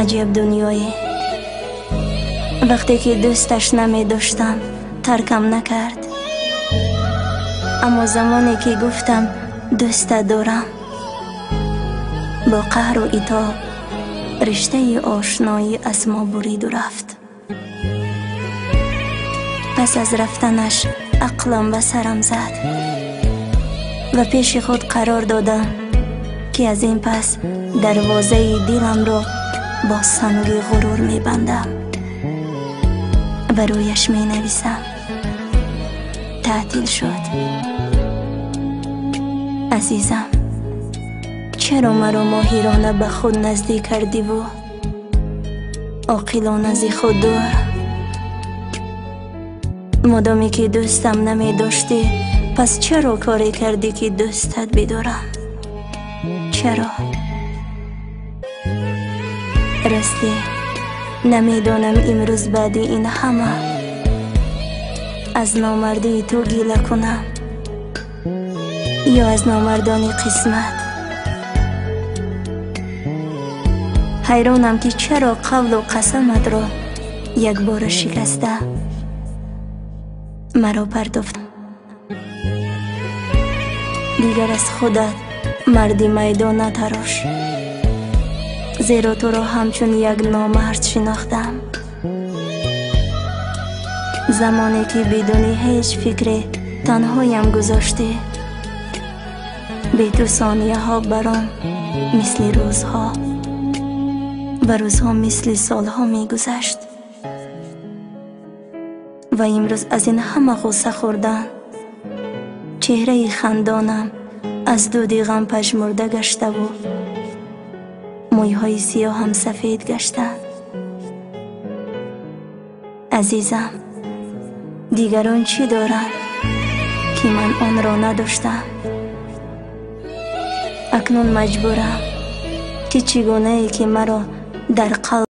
Аҷаб дунёе! Вақте ки дӯсташ намедоштам, таркам накард. Аммо замоне ки гуфтам дӯстат дорам, бо қаҳру итоб риштаи ошноӣ аз мо буриду рафт. Пас аз рафтанаш ақлам ба сарам зад ва пеши худ қарор додам, ки аз ин пас дарвозаи диламро бо санги ғурур мебандам ва рӯяш менависам: таътил шуд. Азизам, чаро маро моҳирона ба худ наздик кардиву оқилона зи худ дур? Модоме ки дӯстам намедоштӣ, пас чаро коре кардӣ, ки дӯстат бидорам? Чаро? Ростӣ намедонам, имрӯз баъди ин ҳама аз номардии ту гила кунам ё аз номардони қисмат. Ҳайронам, ки чаро қавлу қасаматро якбора шикаста маро партофт. Дигар аз худат марди майдон натарош, зеро туро ҳамчун як номард шинохтам. Замоне ки бидуни ҳеҷ фикре танҳоям гузоштӣ, бе ту сонияҳо баром мисли рӯзҳо ва рӯзҳо мисли солҳо мегузашт. Ва имрӯз аз ин ҳама ғусса хӯрдан, чеҳраи хандонам аз дуди ғам пажмурда гаштаву мӯйҳои сиёҳам сафед гаштанд. Азизам, дигарон чӣ доранд, ки ман онро надоштам? Акнун маҷбурам, ки чӣ гунае ки маро дар қалб